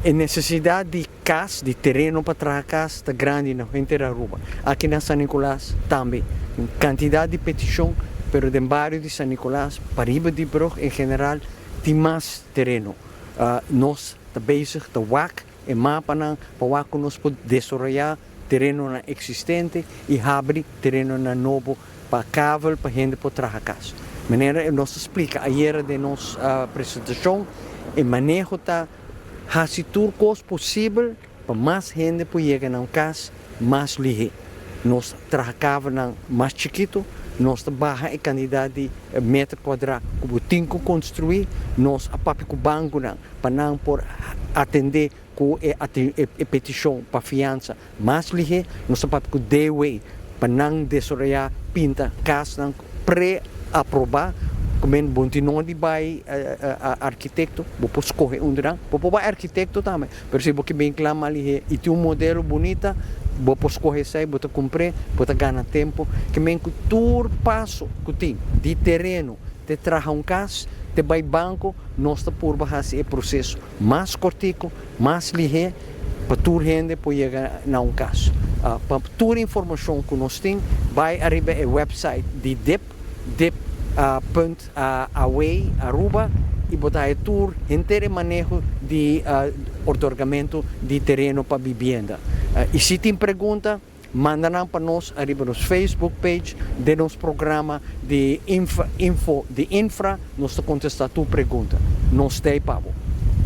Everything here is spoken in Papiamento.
E necesidad di cas, di tereno pa traha cas ta grandi na henter Aruba. Aki na San Nicolas tambe. Un cantidad di peticion, pero den bario di San Nicolas, pariba di brug en general, tin mas tereno. Nos ta bezig ta wak e mapanan pa wak cu nos por desaroya terenonan existente y habri terenonan nobo pa kavel pa hende por traha cas. Manera nos a splica ayera den nos presentacion, e maneho ta haci tur cos posibel pa mas hende por yega na un cas mas lihe. Nos traha kavelnan mas chikito, nos ta baha e cantidad di meter cuadra cu bo tin cu construi, nos a papia cu banconan pa nan por atende cu e peticion pa fiansa mas lihe, nos ta papia cu DW pa nan desaroya pinta casnan pre-aproba, cu men bo tin no di bay arquitecto, bo por scoge un di nan, bo por bay arquitecto tambe, pero si bo ke bin cla mas lihe y tin un modelo bunita, bo por scoge esey, bo ta cumpr'e, bo ta gana tempo, ke men cu tur paso cu tin di tereno te traha un cas, te bay banco, nos ta purba haci e proceso mas cortico, mas lihe, pa tur hende por yega na un cas. Pa tur informacion cu nos tin, bay ariba e website di dip, dip punt aw Aruba y bo ta haya tur henter e maneho di otorgamento di tereno pa bibienda. Y si tin pregunta, manda nan pa nos ariba nos Facebook page den nos programa di info di Infra, nos ta contesta tur pregunta. Nos t'ey pa bo.